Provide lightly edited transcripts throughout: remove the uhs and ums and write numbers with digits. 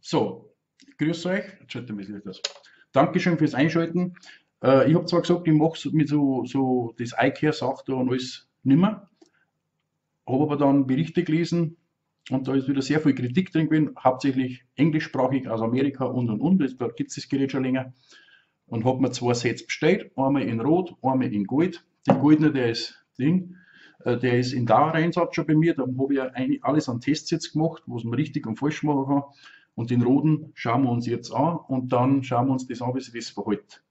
So, grüß euch. Jetzt schalte ich das Licht aus. Dankeschön fürs Einschalten. Ich hab zwar gesagt, ich mach's mit so das iCare-Sache da und alles nimmer. Hab aber dann Berichte gelesen und da ist wieder sehr viel Kritik drin gewesen, hauptsächlich englischsprachig aus Amerika und und und. Da gibt's das Gerät schon länger. Und hab mir zwei Sets bestellt, einmal in Rot, einmal in Gold. Den goldene, der ist Ding, der ist in Dauereinsatz schon bei mir. Da hab ich ja alles an Tests jetzt gemacht, was man richtig und falsch machen kann. Und den roten schauen wir uns jetzt an und dann schauen wir uns das an, wie sich das verhält.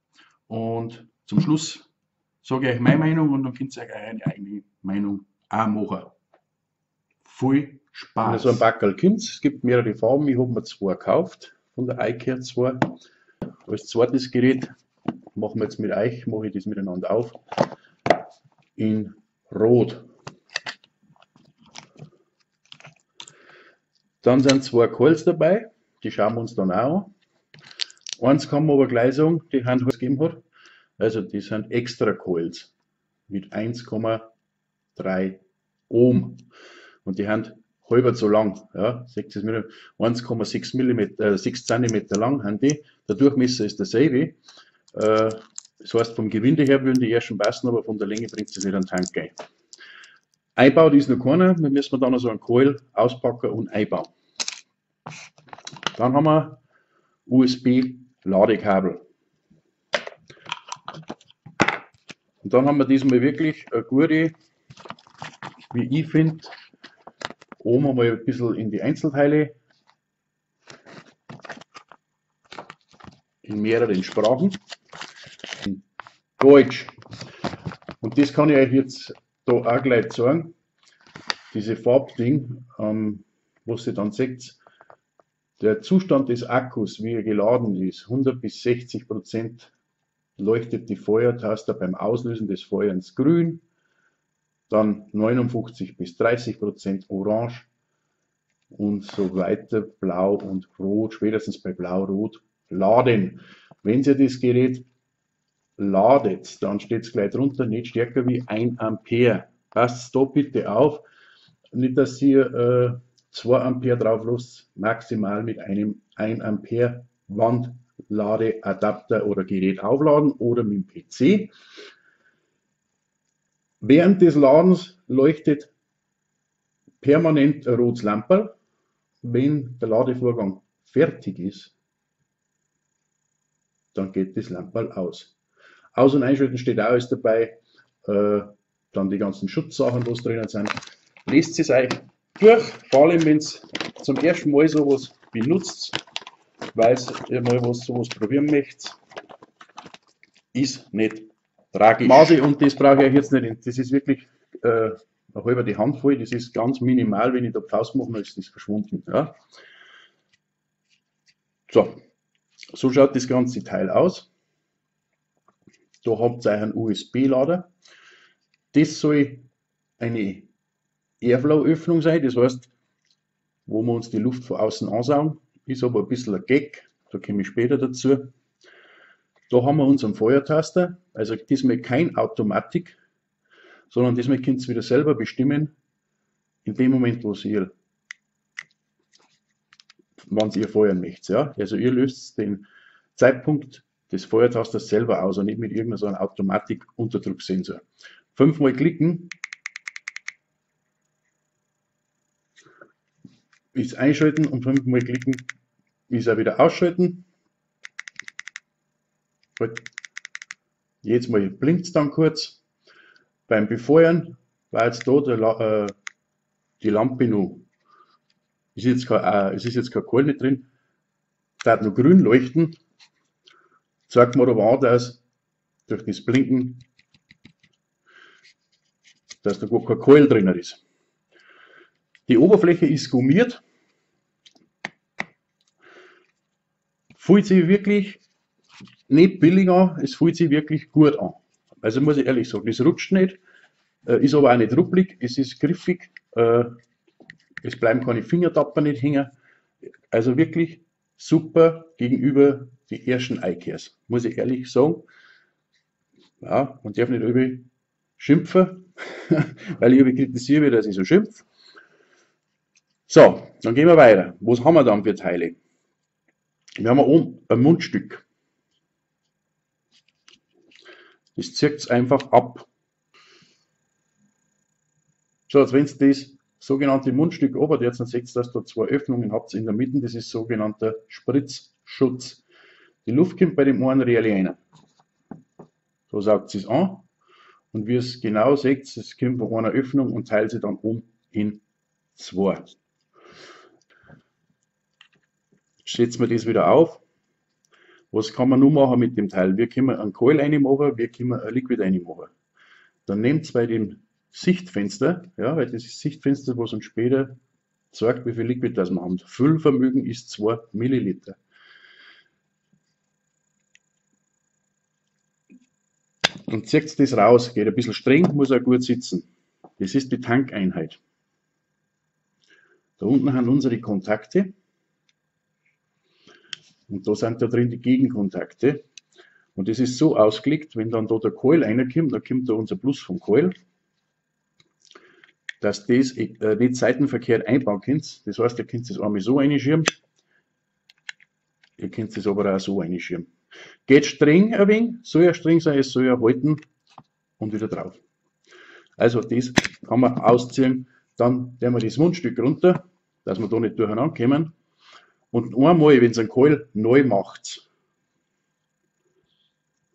Und zum Schluss sage ich euch meine Meinung und dann könnt ihr euch eure eigene Meinung auch machen. Viel Spaß! Also ein Packerl kommt's. Es gibt mehrere Farben. Ich hab mir zwei gekauft, von der iCare 2. Als zweites Gerät machen wir jetzt mit euch, mache ich das miteinander auf, in Rot. Dann sind zwei Coils dabei, die schauen wir uns dann auch an. Eins kann man aber gleich sagen, die Hand was gegeben hat. Also die sind extra Coils mit 1,3 Ohm. Und die sind halber so lang, ja, sechzig Millimeter, 1,6 Millimeter, 6 Zentimeter lang haben die. Der Durchmesser ist derselbe. Das heißt, vom Gewinde her würden die ersten passen, aber von der Länge bringt es nicht an den Tank rein. Einbaut ist noch keiner, wir müssen dann noch so einen Coil auspacken und einbauen. Dann haben wir U S B-Ladekabel. Und dann haben wir diesmal wirklich eine gute, wie ich finde, oben einmal ein bisschen in die Einzelteile, in mehreren Sprachen, in Deutsch. Und das kann ich euch jetzt da auch gleich zeigen, diese Farbding, was ihr dann seht, der Zustand des Akkus, wie er geladen ist, 100 bis 60% leuchtet die Feuertaste beim Auslösen des Feuerns grün, dann 59 bis 30% orange und so weiter, blau und rot, spätestens bei blau-rot laden. Wenn ihr das Gerät ladet, dann steht's gleich drunter, nicht stärker wie 1 Ampere. Passt da bitte auf, nicht dass ihr 2 Ampere drauf lasst, maximal mit einem 1 Ampere Wandladeadapter oder Gerät aufladen oder mit dem PC. Während des Ladens leuchtet permanent ein rotes Lamperl. Wenn der Ladevorgang fertig ist, dann geht das Lamperl aus. Aus- und Einschalten steht auch alles dabei. Dann die ganzen Schutzsachen, was drinnen sind. Lest es euch durch, vor allem wenn's zum ersten Mal sowas benutzt, weil ihr mal sowas probieren möchtet, ist nicht tragisch. Masi, und das brauche ich euch jetzt nicht, das ist wirklich eine halbe die Hand voll, das ist ganz minimal, wenn ich da Pause mache, dann ist das verschwunden. Ja. So schaut das ganze Teil aus. Da habt ihr einen U S B-Lader. Das soll eine Airflow-Öffnung sein, das heißt, wo wir uns die Luft von außen ansaugen, ist aber ein bisschen ein Gag, da komme ich später dazu. Da haben wir unseren Feuertaster, also diesmal kein Automatik, sondern diesmal könnt ihr wieder selber bestimmen, in dem Moment, wo ihr, wann ihr feuern möchtet. Ja? Also ihr löst den Zeitpunkt des Feuertasters selber aus und nicht mit irgendeiner so einem Automatik-Unterdrucksensor. 5-mal klicken, ist einschalten und 5-mal klicken ist auch wieder ausschalten. Gut. Jetzt mal blinkt's dann kurz. Beim Befeuern war jetzt da die Lampe noch, ist jetzt kein es ist jetzt kein Kohl nicht drin, da hat noch grün leuchten. Zeigt mir aber auch, dass durch das Blinken, dass da gar kein Coil drin ist. Die Oberfläche ist gummiert. Fühlt sich wirklich nicht billig an, es fühlt sich wirklich gut an. Also muss ich ehrlich sagen, es rutscht nicht, ist aber auch nicht ruppelig, es ist griffig, es bleiben keine Fingertapper nicht hängen. Also wirklich super gegenüber die ersten iCares, muss ich ehrlich sagen. Ja, man darf nicht über schimpfen, weil ich über kritisiere, dass ich so schimpf. So, dann gehen wir weiter. Was haben wir dann für Teile? Wir haben oben ein Mundstück. Das zieht einfach ab. So, jetzt wenn ihr das sogenannte Mundstück oben, jetzt dann seht ihr, dass da zwei Öffnungen habt in der Mitte, das ist sogenannter Spritzschutz. Die Luft kommt bei dem einen Röhrli rein. So saugt sie es an. Und wie ihr es genau seht, es kommt von einer Öffnung und teilt sie dann um in zwei. Setzen wir das wieder auf. Was kann man nun machen mit dem Teil? Wir können einen Coil reinmachen, wir können ein Liquid reinmachen. Dann nehmt bei dem Sichtfenster, ja, weil das ist Sichtfenster, was uns später zeigt, wie viel Liquid das wir haben. Füllvermögen ist 2 Milliliter. Und zieht das raus, geht ein bisschen streng, muss auch gut sitzen. Das ist die Tankeinheit. Da unten haben unsere Kontakte. Und da sind da drin die Gegenkontakte. Und das ist so ausgelegt, wenn dann da der Coil reinkommt, dann kommt da unser Plus vom Coil, dass das nicht seitenverkehrt einbauen könnt. Das heißt, ihr könnt das einmal so reinschieben. Ihr könnt das aber auch so reinschieben. Geht streng ein wenig, soll ja streng sein, es soll ja halten und wieder drauf. Also das kann man ausziehen. Dann nehmen wir das Mundstück runter, dass wir da nicht durcheinander kommen. Und einmal, wenn ihr einen Coil neu macht,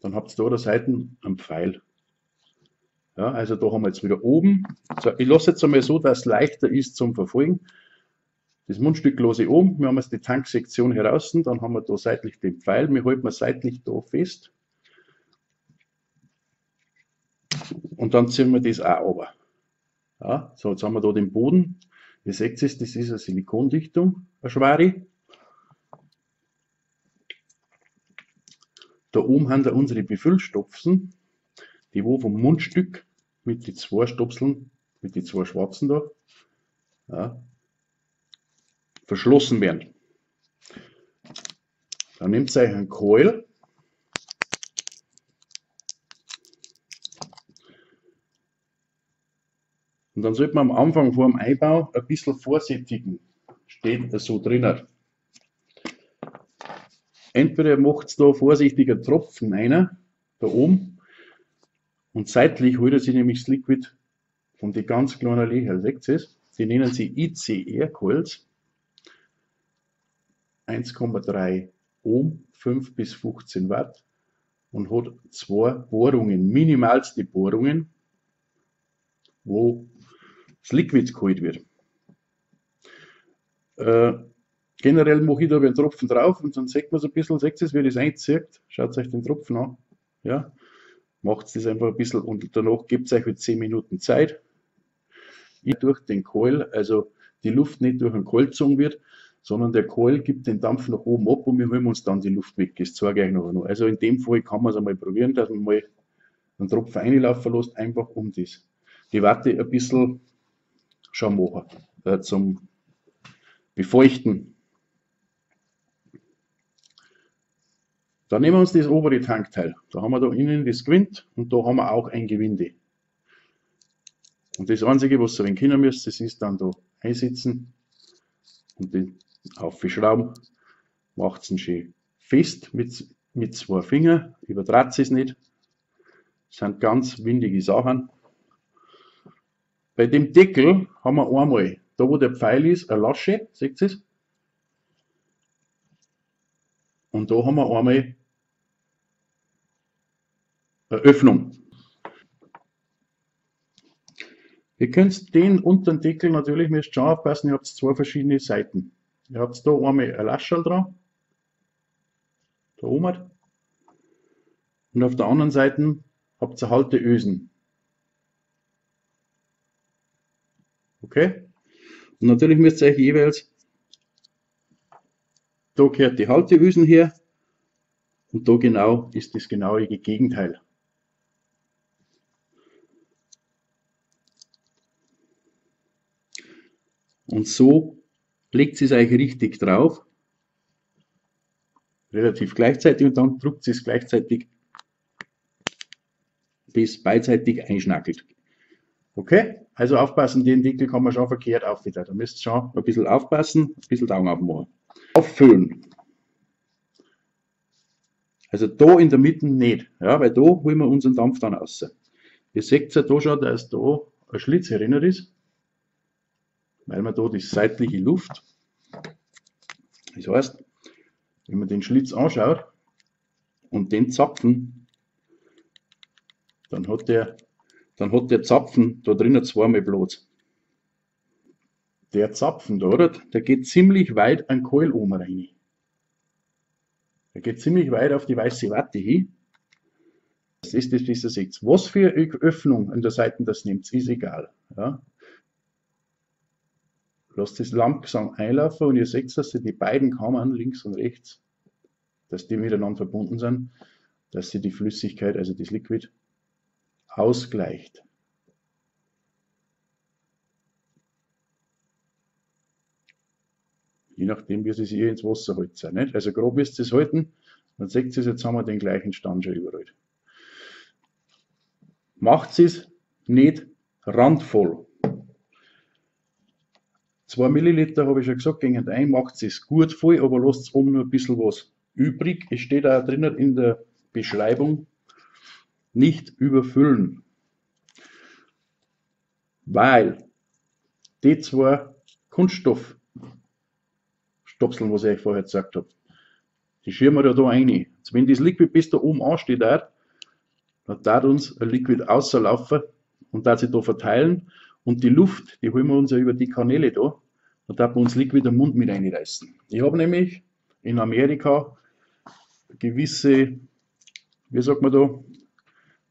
dann habt ihr da an der Seite einen Pfeil. Ja, also da haben wir jetzt wieder oben. So, ich lasse jetzt einmal so, dass es leichter ist zum Verfolgen. Das Mundstück lasse ich oben. Wir haben jetzt die Tanksektion heraus. Dann haben wir da seitlich den Pfeil. Wir halten seitlich da fest. Und dann ziehen wir das auch runter. Ja, so, jetzt haben wir da den Boden. Ihr seht es, das ist eine Silikondichtung, eine schwere. Da oben haben wir unsere Befüllstopfen, die wo vom Mundstück mit den zwei Stopseln, mit den zwei schwarzen da, ja, verschlossen werden. Dann nehmt ihr euch einen Coil. Und dann sollte man am Anfang vor dem Einbau ein bisschen vorsättigen. Steht so drinnen. Entweder ihr macht da vorsichtig einen Tropfen rein, da oben, und seitlich holt er sich nämlich das Liquid von den ganz kleinen Löchern. Seht ihr es? Die nennen sie ICR Coils. 1,3 Ohm, 5 bis 15 Watt und hat zwei Bohrungen, minimalste Bohrungen, wo das Liquid geholt wird. Generell mache ich da einen Tropfen drauf und dann sieht man es ein bisschen, seht ihr es, wie das einzieht. Schaut euch den Tropfen an. Ja, macht das einfach ein bisschen und danach gebt euch mit 10 Minuten Zeit. Ich durch den Coil, also die Luft nicht durch den Coil gezogen wird, sondern der Coil gibt den Dampf nach oben ab und wir holen uns dann die Luft weg. Das zeige ich euch noch. Also in dem Fall kann man es einmal probieren, dass man mal einen Tropfen reinlaufen lässt, einfach um das. Die Watte ein bisschen schon machen, zum Befeuchten. Dann nehmen wir uns das obere Tankteil. Da haben wir da innen das Gewinde und da haben wir auch ein Gewinde. Und das Einzige, was ihr können müsst, das ist dann da einsetzen und den aufschrauben. Macht es schön fest mit zwei Fingern, übertreibt es nicht. Das sind ganz windige Sachen. Bei dem Deckel haben wir einmal, da wo der Pfeil ist, eine Lasche, seht ihr es? Und da haben wir einmal eine Öffnung. Ihr könnt den unteren Deckel natürlich, müsst schon aufpassen, ihr habt zwei verschiedene Seiten. Ihr habt da einmal ein Lascherl dran, da oben. Und auf der anderen Seite habt ihr Halteösen. Okay? Und natürlich müsst ihr euch jeweils, da gehört die Halteösen her und da genau ist das genaue Gegenteil. Und so legt sie es euch richtig drauf, relativ gleichzeitig, und dann drückt sie es gleichzeitig bis beidseitig einschnackelt. Okay, also aufpassen, den Deckel kann man schon verkehrt aufwittern. Da müsst ihr schon ein bisschen aufpassen, ein bisschen Augen aufmachen. Auffüllen. Also da in der Mitte nicht, ja, weil da holen wir unseren Dampf dann raus. Ihr seht ja da schon, dass da ein Schlitz erinnert ist, weil man da die seitliche Luft, das heißt, wenn man den Schlitz anschaut und den Zapfen, dann hat der Zapfen da drinnen zweimal Platz. Der Zapfen da, oder? Der geht ziemlich weit an den Keul oben rein. Der geht ziemlich weit auf die weiße Watte hin. Das ist das, was ihr seht. Was für eine Öffnung an der Seite das nimmt, ist egal. Ja. Lasst das langsam einlaufen und ihr seht, dass sie die beiden Kammern links und rechts, dass die miteinander verbunden sind, dass sie die Flüssigkeit, also das Liquid, ausgleicht. Je nachdem, wie es ihr ins Wasser holt. Nicht? Also grob müsst ihr es halten, dann seht ihr, jetzt haben wir den gleichen Stand schon überall. Macht es nicht randvoll. 2 Milliliter, habe ich schon gesagt, gehen ein, macht es gut voll, aber lasst oben nur ein bisschen was übrig. Es steht auch drinnen in der Beschreibung, nicht überfüllen. Weil die zwei Kunststoffstopseln, was ich euch vorher gesagt habe, die schirmen wir ja da rein. Jetzt, wenn das Liquid bis da oben ansteht, dann darf uns ein Liquid auslaufen und darf sich da verteilen. Und die Luft, die holen wir uns ja über die Kanäle da, da darf man uns Liquid am Mund mit reinreißen. Ich habe nämlich in Amerika gewisse, wie sagt man da,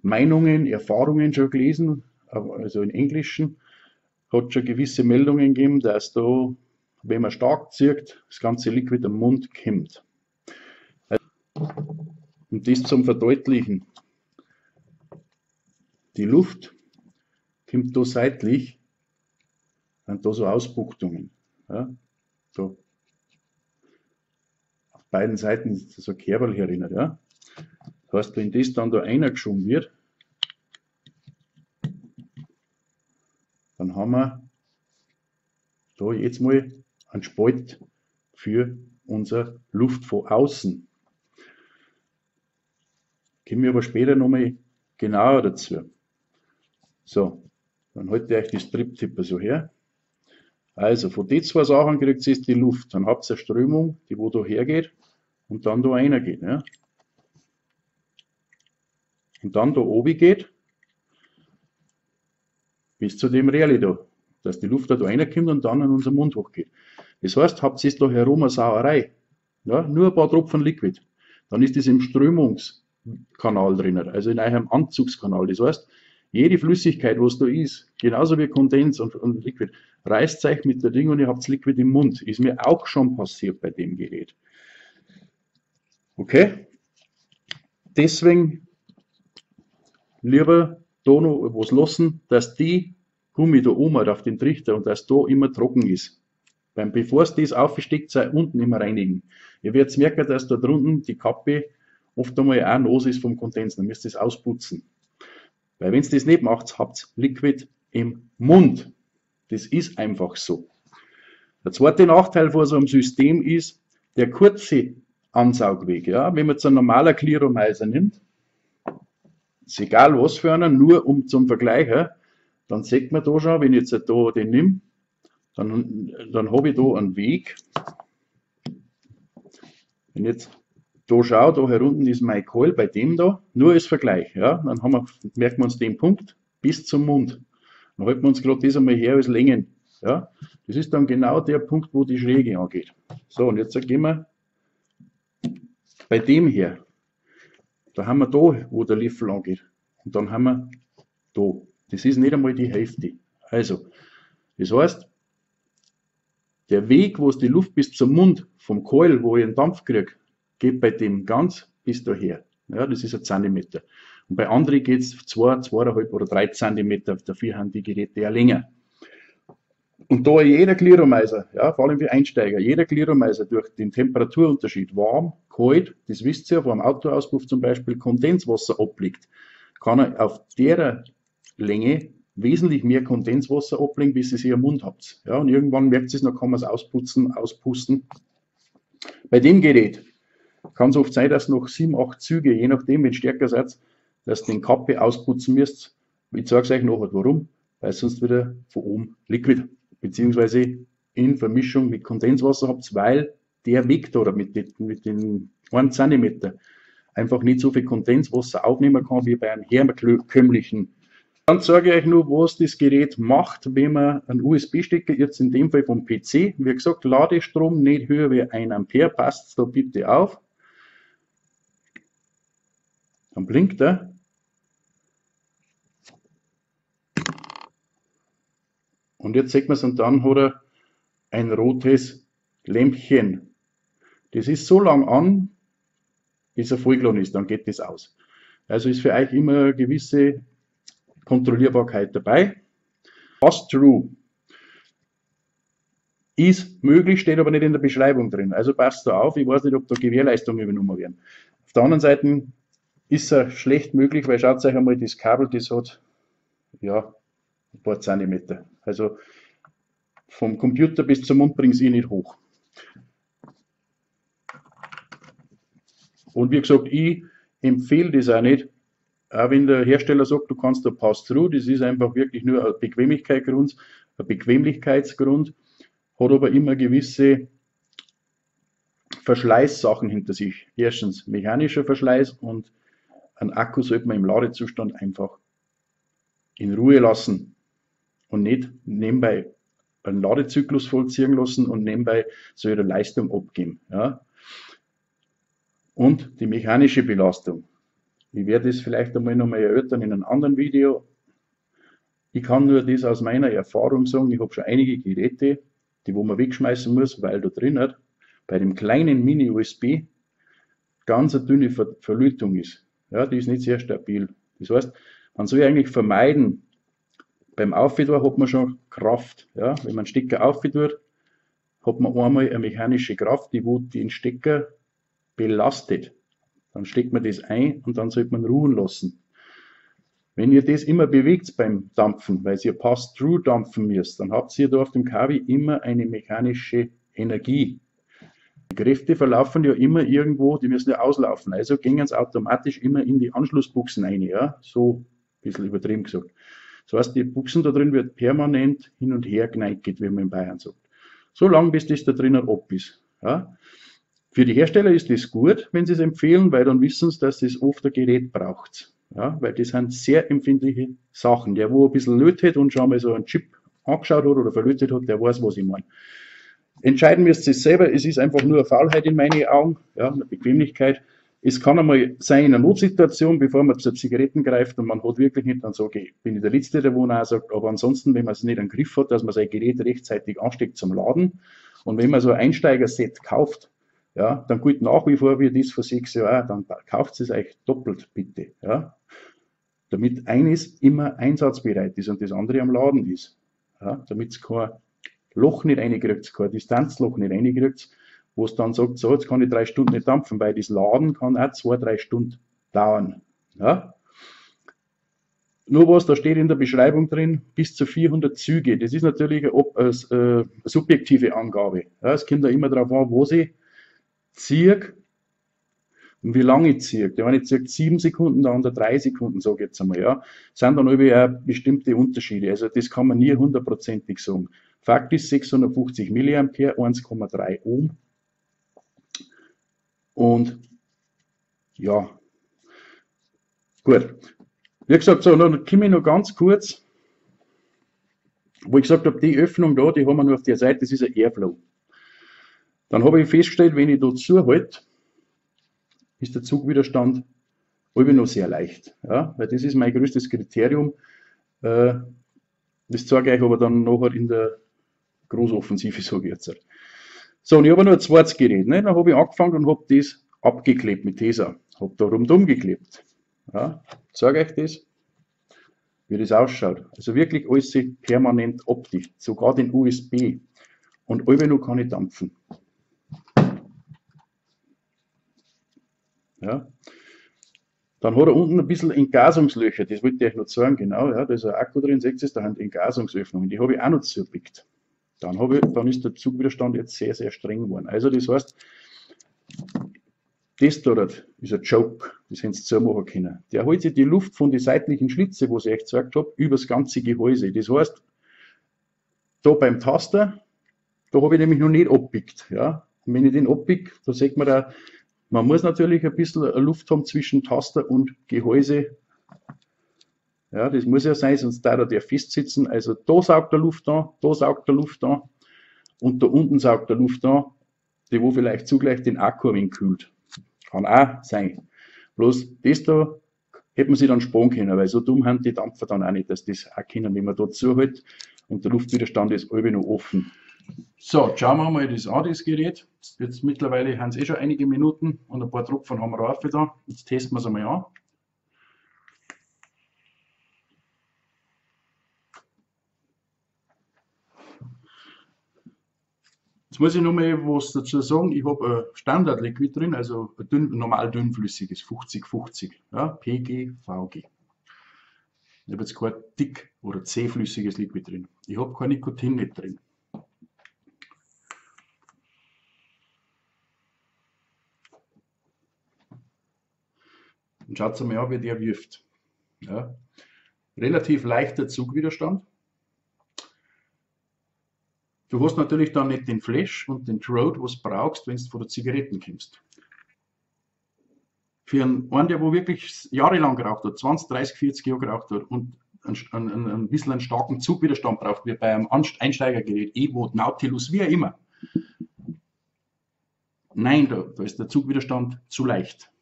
Meinungen, Erfahrungen schon gelesen, also in Englischen, hat schon gewisse Meldungen gegeben, dass da, wenn man stark zieht, das ganze Liquid am Mund kommt. Und das zum Verdeutlichen. Die Luft kommt da seitlich und da so Ausbuchtungen. Ja, so. Auf beiden Seiten ist so ein Kerl erinnert. Ja. Das heißt, wenn das dann da reingeschoben wird, dann haben wir da jetzt mal einen Spalt für unsere Luft von außen. Kommen wir aber später nochmal genauer dazu. So, dann haltet ihr euch die Strip-Tipper so her. Also, von den zwei Sachen kriegt ihr die Luft. Dann habt ihr eine Strömung, die wo da hergeht und dann da reingeht. Ja. Und dann da oben geht, bis zu dem Röhrli da, dass die Luft da reinkommt und dann an unseren Mund hochgeht. Das heißt, habt ihr da herum eine Sauerei, ja, nur ein paar Tropfen Liquid, dann ist das im Strömungskanal drin, also in eurem Anzugskanal. Das heißt, jede Flüssigkeit, was da ist, genauso wie Kondens und Liquid, reißt euch mit der Ding und ihr habt Liquid im Mund. Ist mir auch schon passiert bei dem Gerät. Okay? Deswegen lieber da noch was lassen, dass die Gummi da oben auf den Trichter und dass da immer trocken ist. Bevor es das aufsteckt, sei unten immer reinigen. Ihr werdet merken, dass da drunten die Kappe oft einmal auch nass ist vom Kondens. Dann müsst ihr es ausputzen. Weil wenn ihr das nicht macht, habt ihr Liquid im Mund. Das ist einfach so. Der zweite Nachteil von so einem System ist der kurze Ansaugweg. Ja? Wenn man jetzt einen normalen Clearomizer nimmt, ist egal was für einen, nur um zum Vergleichen, dann sieht man da schon, wenn ich jetzt da den nehme, dann habe ich da einen Weg. Wenn ich jetzt da schaue, da herunten ist mein Keul bei dem da, nur als Vergleich. Ja? Dann merken wir uns den Punkt bis zum Mund. Dann halten wir uns gerade das einmal her als Längen. Ja? Das ist dann genau der Punkt, wo die Schräge angeht. So, und jetzt gehen wir bei dem her. Da haben wir da, wo der Löffel angeht. Und dann haben wir da. Das ist nicht einmal die Hälfte. Also, das heißt, der Weg, wo es die Luft bis zum Mund vom Keul, wo ich einen Dampf kriege, geht bei dem ganz bis daher. Ja, das ist ein Zentimeter. Und bei anderen geht es 2, 2,5 oder 3 Zentimeter. Dafür haben die Geräte ja länger. Und da jeder Clearomizer, ja, vor allem für Einsteiger, jeder Clearomizer durch den Temperaturunterschied warm, kalt, das wisst ihr ja, vor dem Autoauspuff zum Beispiel Kondenswasser abliegt, kann er auf der Länge wesentlich mehr Kondenswasser ablegen, bis ihr es in ihrem Mund habt. Ja, und irgendwann merkt ihr es, dann kann man es ausputzen, auspusten. Bei dem Gerät Kann es oft sein, dass noch 7, 8 Züge, je nachdem, wenn stärker seid, dass ihr den Kappe ausputzen müsst. Ich zeige es euch nachher, warum, weil sonst wieder von oben Liquid, beziehungsweise in Vermischung mit Kondenswasser habt, weil der Weg da mit den 1 Zentimeter einfach nicht so viel Kondenswasser aufnehmen kann wie bei einem herkömmlichen. Dann zeige ich euch nur, was das Gerät macht, wenn man einen USB-Stecker, jetzt in dem Fall vom PC, wie gesagt, Ladestrom nicht höher wie 1 Ampere, passt da bitte auf. Dann blinkt er. Und jetzt sieht man's, und dann hat er ein rotes Lämpchen. Das ist so lang an, bis er vollgeladen ist, dann geht das aus. Also ist für euch immer eine gewisse Kontrollierbarkeit dabei. Pass-Through ist möglich, steht aber nicht in der Beschreibung drin. Also passt da auf, ich weiß nicht, ob da Gewährleistungen übernommen werden. Auf der anderen Seite ist es schlecht möglich, weil schaut euch einmal das Kabel, das hat ja ein paar Zentimeter. Also vom Computer bis zum Mund bring's eh nicht hoch. Und wie gesagt, ich empfehle das auch nicht, auch wenn der Hersteller sagt, du kannst da Pass-Through, das ist einfach wirklich nur ein Bequemlichkeitsgrund, hat aber immer gewisse Verschleißsachen hinter sich. Erstens mechanischer Verschleiß, und einen Akku sollte man im Ladezustand einfach in Ruhe lassen und nicht nebenbei einen Ladezyklus vollziehen lassen und nebenbei so ihre Leistung abgeben. Ja. Und die mechanische Belastung. Ich werde es vielleicht einmal nochmal erörtern in einem anderen Video. Ich kann nur das aus meiner Erfahrung sagen, ich habe schon einige Geräte, die wo man wegschmeißen muss, weil da drin hat, bei dem kleinen Mini-USB ganz eine dünne Verlötung ist. Ja, die ist nicht sehr stabil. Das heißt, man soll eigentlich vermeiden, beim Aufwärts hat man schon Kraft. Ja, wenn man einen Stecker aufwärts, hat man einmal eine mechanische Kraft, die wo den Stecker belastet. Dann steckt man das ein und dann sollte man ruhen lassen. Wenn ihr das immer bewegt beim Dampfen, weil ihr Pass-Through dampfen müsst, dann habt ihr da auf dem Kabel immer eine mechanische Energie. Die Kräfte verlaufen ja immer irgendwo, die müssen ja auslaufen. Also gehen sie automatisch immer in die Anschlussbuchsen rein, ja? So ein bisschen übertrieben gesagt. Das heißt, die Buchsen da drin wird permanent hin und her geneigt, wie man in Bayern sagt. So lange, bis das da drinnen ab ist. Ja? Für die Hersteller ist das gut, wenn sie es empfehlen, weil dann wissen sie, dass es oft ein Gerät braucht. Ja, weil das sind sehr empfindliche Sachen. Der, wo ein bisschen lötet und schon mal so einen Chip angeschaut hat oder verlötet hat, der weiß, was ich meine. Entscheiden müsst ihr es selber. Es ist einfach nur eine Faulheit in meinen Augen, ja, eine Bequemlichkeit. Es kann einmal sein in einer Notsituation, bevor man zu Zigaretten greift und man hat wirklich nicht, dann sage ich, bin ich der Letzte, der wo auch sagt, aber ansonsten, wenn man es nicht im Griff hat, dass man sein Gerät rechtzeitig ansteckt zum Laden, und wenn man so ein Einsteiger-Set kauft, ja, dann gilt nach wie vor wie das vor 6 Jahren, dann kauft es euch doppelt bitte, ja, damit eines immer einsatzbereit ist und das andere am Laden ist, ja, damit es kein Loch nicht reinkriegt, kein Distanzloch nicht reinkriegt, wo es dann sagt, so, jetzt kann ich 3 Stunden nicht dampfen, weil das Laden kann auch 2, 3 Stunden dauern. Ja. Nur was, da steht in der Beschreibung drin, bis zu 400 Züge. Das ist natürlich eine subjektive Angabe. Ja, es kommt da immer darauf an, wo sie ziehe und wie lange ich ziehe. Der eine zieht 7 Sekunden, der andere 3 Sekunden, sag ich jetzt einmal. Ja. Das sind dann auch bestimmte Unterschiede. Also das kann man nie hundertprozentig sagen. Fakt ist 650 Milliampere, 1,3 Ohm. Und ja, gut. Wie gesagt, so, dann komme ich noch ganz kurz, wo ich gesagt habe, die Öffnung da, die haben wir nur auf der Seite, das ist ein Airflow. Dann habe ich festgestellt, wenn ich da zuhalte, ist der Zugwiderstand immer noch sehr leicht. Ja, weil das ist mein größtes Kriterium. Das zeige ich euch aber dann nachher in der Großoffensive, sage ich jetzt. So, und ich habe noch ein zweites Gerät. Ne? Dann habe ich angefangen und habe das abgeklebt mit Tesa. Hab da rundum geklebt. Ja, zeige euch das, wie das ausschaut. Also wirklich alles permanent abdicht, sogar den USB. Und alle noch kann ich dampfen. Ja. Dann hat er unten ein bisschen Entgasungslöcher, das wollte ich euch noch zeigen, genau, ja, da ist ein Akku drin, seht ihr es, da sind Entgasungsöffnungen, die habe ich auch noch zugepickt. Dann ist der Zugwiderstand jetzt sehr, sehr streng geworden. Also das heißt, Das da ist ein Joke, das hätten sie zumachen können. Der holt sich die Luft von den seitlichen Schlitze, was ich euch gezeigt hab, übers ganze Gehäuse. Das heißt, da beim Taster, da hab ich nämlich noch nicht abpickt. Ja? Und wenn ich den abpick, da sieht man da, man muss natürlich ein bisschen Luft haben zwischen Taster und Gehäuse. Ja, das muss ja sein, sonst darf der festsitzen. Also da saugt der Luft an, da saugt der Luft an und da unten saugt der Luft an, die wo vielleicht zugleich den Akku ein wenig kühlt. Kann auch sein. Bloß das da hätte man sich dann sparen können, weil so dumm haben die Dampfer dann auch nicht, dass das auch können, wenn man da zuhält und der Luftwiderstand ist alle noch offen. So, schauen wir mal das an, das Gerät. Jetzt mittlerweile haben es eh schon einige Minuten und ein paar Tropfen haben wir rauf da. Jetzt testen wir es einmal an. Jetzt muss ich noch mal was dazu sagen. Ich habe ein Standard-Liquid drin, also ein normal dünnflüssiges, 50-50, ja, PG, VG. Ich habe jetzt kein dick- oder zähflüssiges Liquid drin. Ich habe kein Nikotin nicht drin. Und schaut mal an, wie der wirft. Ja. Relativ leichter Zugwiderstand. Du hast natürlich dann nicht den Flash und den Throat, was du brauchst, wenn du von der Zigaretten kommst. Für einen, der wo wirklich jahrelang geraucht hat, 20, 30, 40 Jahre geraucht hat und ein bisschen einen starken Zugwiderstand braucht, wie bei einem Einsteigergerät, Evo, Nautilus, wie auch immer. Nein, da ist der Zugwiderstand zu leicht.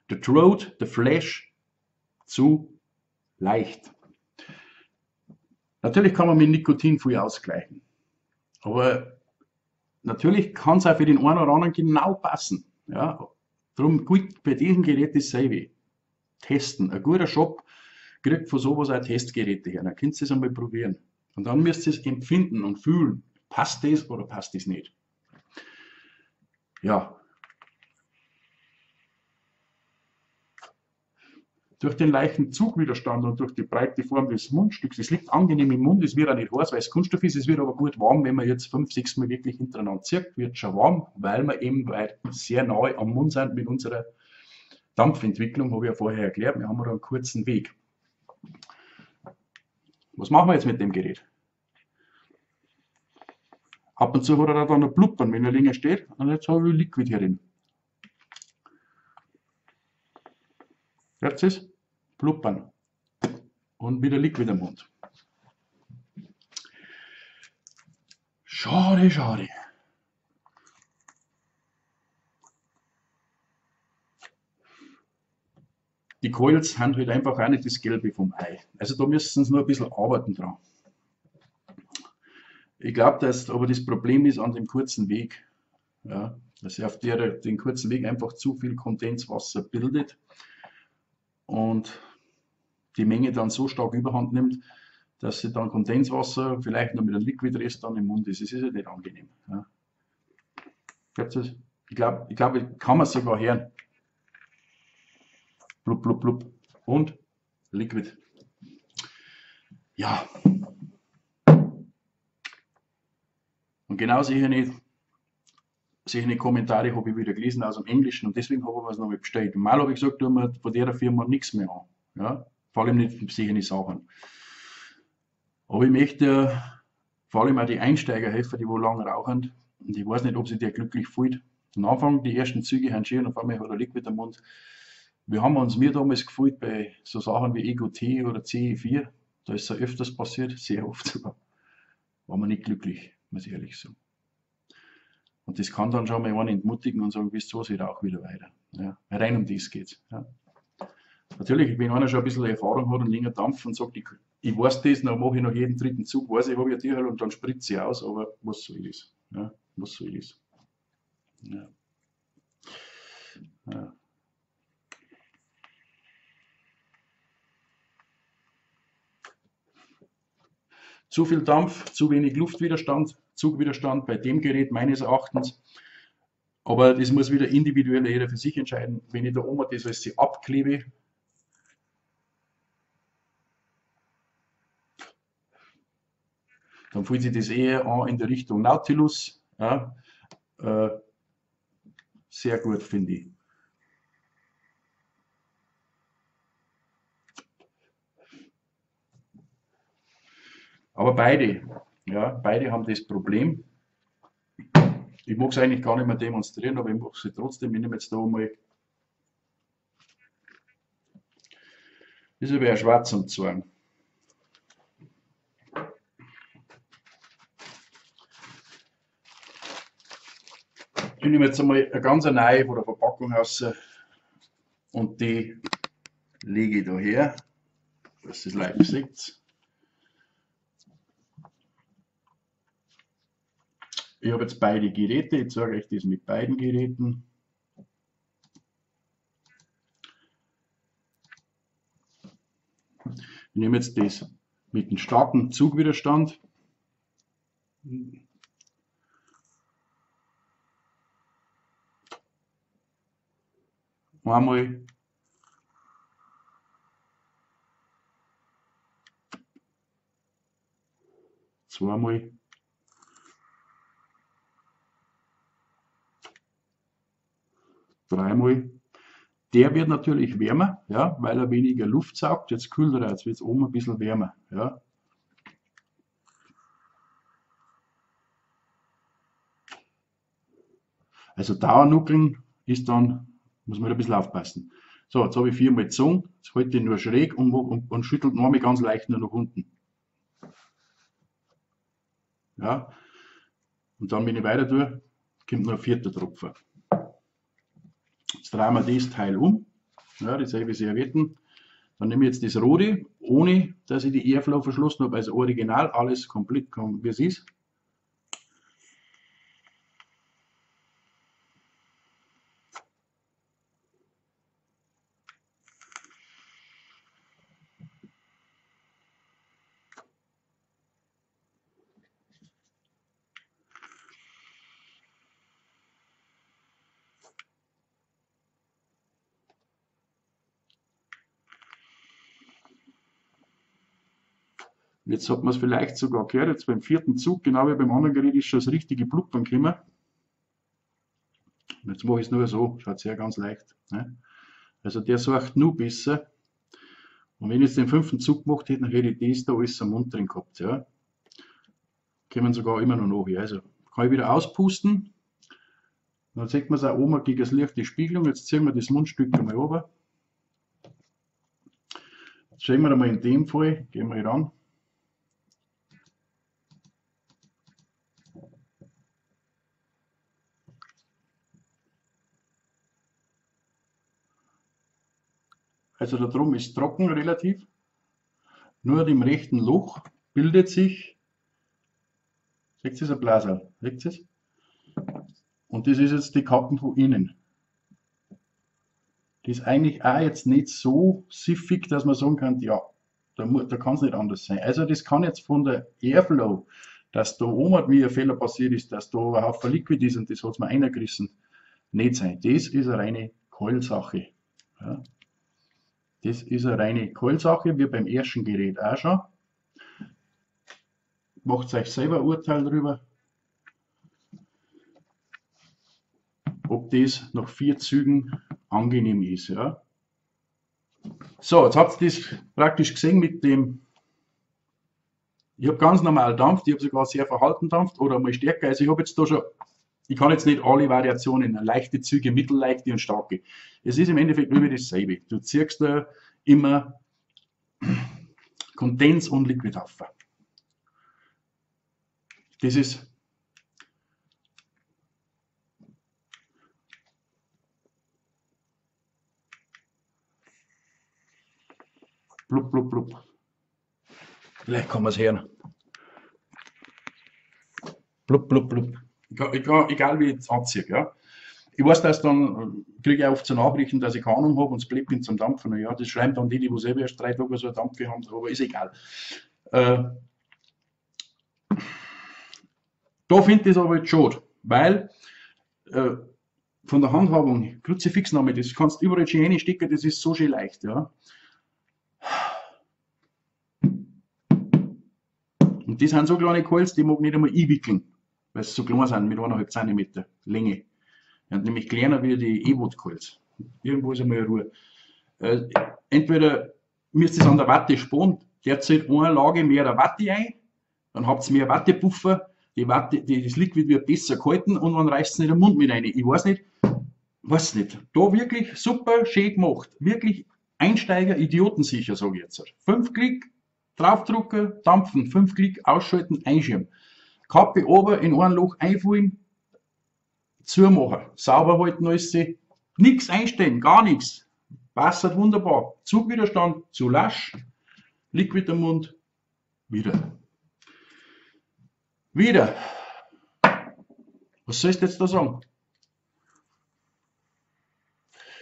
Der Throat, der Flash, zu leicht. Natürlich kann man mit Nikotin viel ausgleichen. Aber natürlich kann es auch für den einen oder anderen genau passen. Ja, darum gut bei diesem Gerät dasselbe. Testen. Ein guter Shop kriegt von sowas auch Testgeräte her. Dann könnt ihr es einmal probieren. Und dann müsst ihr es empfinden und fühlen. Passt das oder passt das nicht? Ja. Durch den leichten Zugwiderstand und durch die breite Form des Mundstücks, es liegt angenehm im Mund, es wird auch nicht heiß, weil es Kunststoff ist, es wird aber gut warm, wenn man jetzt 5, 6 Mal wirklich hintereinander zieht, wird schon warm, weil wir eben weit sehr nahe am Mund sind mit unserer Dampfentwicklung, habe ich ja vorher erklärt, wir haben da einen kurzen Weg. Was machen wir jetzt mit dem Gerät? Ab und zu hat er dann noch Blubbern, wenn er länger steht, und jetzt habe ich Liquid hier drin. Hört ihr es? Blubbern. Und wieder Liquid am Mund. Schade, schade. Die Coils sind halt einfach auch nicht das Gelbe vom Ei. Also da müssen sie nur ein bisschen arbeiten dran. Ich glaub, dass aber das Problem ist an dem kurzen Weg. Ja, dass sich auf den kurzen Weg einfach zu viel Kondenswasser bildet und die Menge dann so stark überhand nimmt, dass sie dann Kondenswasser, vielleicht noch mit einem Liquidrest dann im Mund ist. Das ist ja nicht angenehm. Ja. Glaubt ihr das? Ich glaub, kann man sogar hören. Blub, blub, blub. Und Liquid. Ja. Und genau solche Kommentare habe ich wieder gelesen aus dem Englischen und deswegen habe ich was nochmal bestellt. Normal habe ich gesagt, tun wir von der Firma nichts mehr an. Ja? Vor allem nicht solche Sachen. Aber ich möchte vor allem auch die Einsteiger helfen, die wo lange rauchen. Und ich weiß nicht, ob sich der glücklich fühlt. Am Anfang, die ersten Züge haben schön, auf einmal hat er Liquid am Mund. Wir haben uns mir damals gefühlt bei so Sachen wie Ego T oder CE4. Da ist es ja öfters passiert, sehr oft sogar. War man nicht glücklich, muss ich ehrlich sagen. Und das kann dann schon mal einen entmutigen und sagen, wisst ihr was, ich rauche wieder weiter. Ja, rein um das geht's. Ja. Natürlich, wenn einer schon ein bisschen Erfahrung hat und länger dampft und sagt, ich weiß das, dann mache ich nach jedem dritten Zug, weiß ich, habe ich ein Tierl und dann spritze ich aus, aber was soll das? Ja, was soll das? Ja. Ja. Zu viel Dampf, zu wenig Luftwiderstand, Zugwiderstand bei dem Gerät meines Erachtens. Aber das muss wieder individuell jeder für sich entscheiden. Wenn ich da oben das alles abklebe, dann fühlt sich das eher an in der Richtung Nautilus. Ja, sehr gut, finde ich. Aber beide, ja, beide haben das Problem. Ich mag es eigentlich gar nicht mehr demonstrieren, aber ich mache es trotzdem. Ich nehme jetzt da mal. Das ist aber ja schwarz zum Zeigen. Ich nehme jetzt einmal eine ganz neue von der Verpackung raus und die lege ich da her, dass ihr es live seht. Ich habe jetzt beide Geräte, ich zeige euch das mit beiden Geräten. Ich nehme jetzt das mit dem starken Zugwiderstand. Einmal. Zweimal. Dreimal. Der wird natürlich wärmer, ja, weil er weniger Luft saugt. Jetzt kühlt er, jetzt wird es oben ein bisschen wärmer. Ja. Also Dauernuckeln ist dann, muss man ein bisschen aufpassen. So, jetzt habe ich viermal gezogen, jetzt halte ich nur schräg und schüttelt noch einmal ganz leicht nur nach unten. Ja. Und dann, wenn ich weiter tue, kommt noch ein vierter Tropfen. Jetzt drehen wir das Teil um, ja, dieselbe Servietten. Dann nehme ich jetzt das Rote, ohne dass ich die Airflow verschlossen habe, also original, alles komplett, wie es ist. Und jetzt hat man es vielleicht sogar gehört, jetzt beim vierten Zug, genau wie beim anderen Gerät, ist schon das richtige Blubbern gekommen. Und jetzt mache ich es nur so, schaut sehr ganz leicht. Ne? Also der sorgt nur besser. Und wenn ich jetzt den fünften Zug gemacht hätte, dann hätte ich das da alles am Mund drin gehabt. Ja? Kommen sogar immer noch nach. Also kann ich wieder auspusten. Dann sieht man es auch oben gegen das Licht, die Spiegelung. Jetzt ziehen wir das Mundstück einmal runter. Jetzt schauen wir einmal in dem Fall, gehen wir hier ran. Also da drum ist trocken relativ, nur im rechten Loch bildet sich, seht ihr es, ein Blaserl, seht ihr es? Und das ist jetzt die Kappen von innen. Die ist eigentlich auch jetzt nicht so siffig, dass man sagen kann, ja, da kann's nicht anders sein. Also das kann jetzt von der Airflow, dass da oben mir ein Fehler passiert ist, dass da ein Haufen Liquid ist und das hat's mir reingerissen, nicht sein. Das ist eine reine Keulsache. Ja. Das ist eine reine Keulsache, wie beim ersten Gerät auch schon. Macht euch selber ein Urteil darüber, ob das nach 4 Zügen angenehm ist. Ja. So, jetzt habt ihr das praktisch gesehen mit dem, ich hab ganz normal dampft, ich hab sogar sehr verhalten dampft oder mal stärker. Also ich hab jetzt da schon, ich kann jetzt nicht alle Variationen, leichte Züge, mittelleichte und starke. Es ist im Endeffekt immer dasselbe. Du ziehst da immer Kondens und Liquid auf. Das ist blub, blub, blub. Vielleicht kann man's hören. Blub, blub, blub. Egal wie ich es anziehe. Ja. Ich weiß, dass dann kriege ich oft so Nachrichten, dass ich keine Ahnung habe und es blöd bin zum Dampfen. Ja, das schreiben dann die, die selber erst 3 Tage so einen Dampf haben, aber ist egal. Da finde ich es aber jetzt schade, weil von der Handhabung, Kruzifixnahme, das kannst du überall schön reinstecken, das ist so schön leicht. Ja. Und das sind so kleine Coils, die mag ich nicht einmal einwickeln, weil sie so klein sind, mit 1,5 Zentimeter Länge. Die sind nämlich kleiner wie die E-Watt-Coils. Irgendwo ist einmal Ruhe. Entweder müsst ihr es an der Watte sparen, derzeit eine Lage mehr Watte ein, dann habt ihr mehr Wattepuffer, die Watte, das Liquid wird besser gehalten und man reißt es nicht im Mund mit rein. Ich weiß nicht. Da wirklich super schön gemacht. Wirklich Einsteiger, idiotensicher, sage ich jetzt. 5 Klick, draufdrucken, dampfen, 5 Klick, ausschalten, einschieben. Kappe oben in ein Loch einfüllen, zumachen, sauber halten alles, nichts einstellen, gar nichts. Passt wunderbar. Zugwiderstand zu lasch, Liquid im Mund, wieder. Wieder. Was sollst du jetzt da sagen?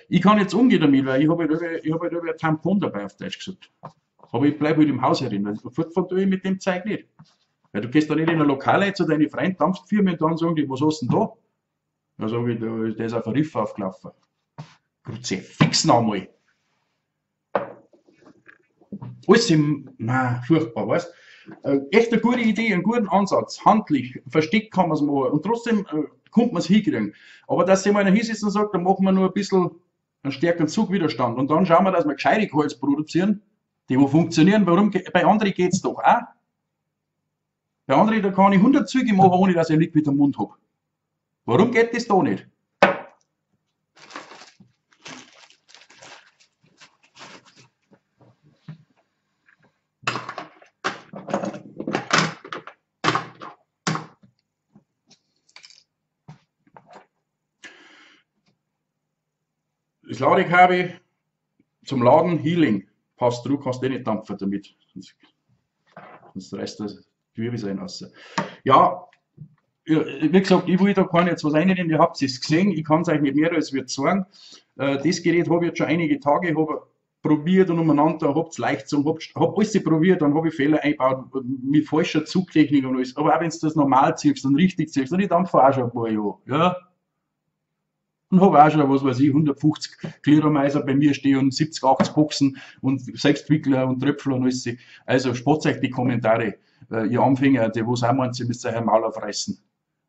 Ich kann jetzt umgehen damit, weil ich habe halt ein Tampon dabei, auf Deutsch gesagt. Aber ich bleibe halt im Haus herin, weil fortfahren tue ich mit dem Zeug nicht. Weil du gehst da nicht in ein Lokal zu deinen Freunden, dampfst Firmen und dann sagen die, was hast du denn da? Da sage ich, der ist auf ein Riff aufgelaufen. Kruzifix nochmal. Alles im, nein, furchtbar, weißt du? Echt eine gute Idee, einen guten Ansatz, handlich, versteckt kann man es machen und trotzdem kommt man es hinkriegen. Aber dass sich mal einer hinsetzt und sagt, dann machen wir nur ein bisschen einen stärkeren Zugwiderstand und dann schauen wir, dass wir gescheite Coils produzieren, die wo funktionieren. Warum? Bei anderen geht es doch auch. Bei anderen, da kann ich 100 Züge machen, ohne dass ich ein Liquid im Mund habe. Warum geht das da nicht? Das Ladekabel zum Laden, Healing. Passt du, kannst eh nicht dampfen damit. Sonst reißt das Wirbelsäulen raus. Ja, wie gesagt, ich will da gar nicht jetzt was reinnehmen. Ihr habt es gesehen, ich kann es euch nicht mehr als wir sagen. Das Gerät habe ich jetzt schon einige Tage, habe probiert und umeinander, hab's leicht zum, hab alles probiert, dann habe ich Fehler eingebaut mit falscher Zugtechnik und alles. Aber auch wenn du das normal ziehst und richtig ziehst, und ich dampfe auch schon ein paar Jahre. Ja. Und habe auch schon, was weiß ich, 150 Clearomizer bei mir stehen und 70, 80 Boxen und Selbstwickler und Tröpfler und alles. Also spart euch die Kommentare, ihr Anfänger, die was auch meint, ihr müsst euch ein Maul aufreißen.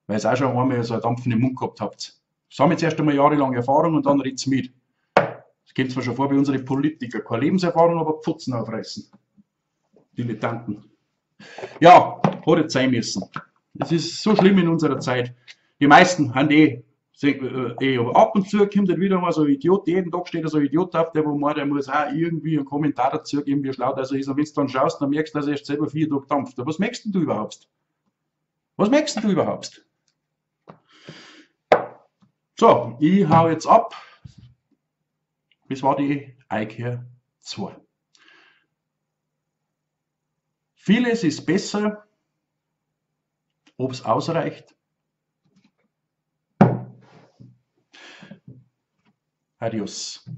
Weil ihr auch schon einmal so einen Dampfen im Mund gehabt habt. Sammelt erst einmal jahrelang Erfahrung und dann redet's mit. Das kommt zwar schon vor bei unseren Politikern. Keine Lebenserfahrung, aber Pfutzen aufreißen. Dilettanten. Ja, hat jetzt sein müssen. Das ist so schlimm in unserer Zeit. Die meisten haben eh, aber ab und zu kommt halt wieder mal so ein Idiot, jeden Tag steht da so ein Idiot auf, der wo meint, der muss auch irgendwie einen Kommentar dazu geben, wie schlau das ist. Und wenn du dann schaust, dann merkst du, dass er erst selber 4 Tage dampft. Was merkst denn du überhaupt? Was merkst denn du überhaupt? So, ich hau jetzt ab. Das war die iCare 2. Vieles ist besser, ob's ausreicht. Adios.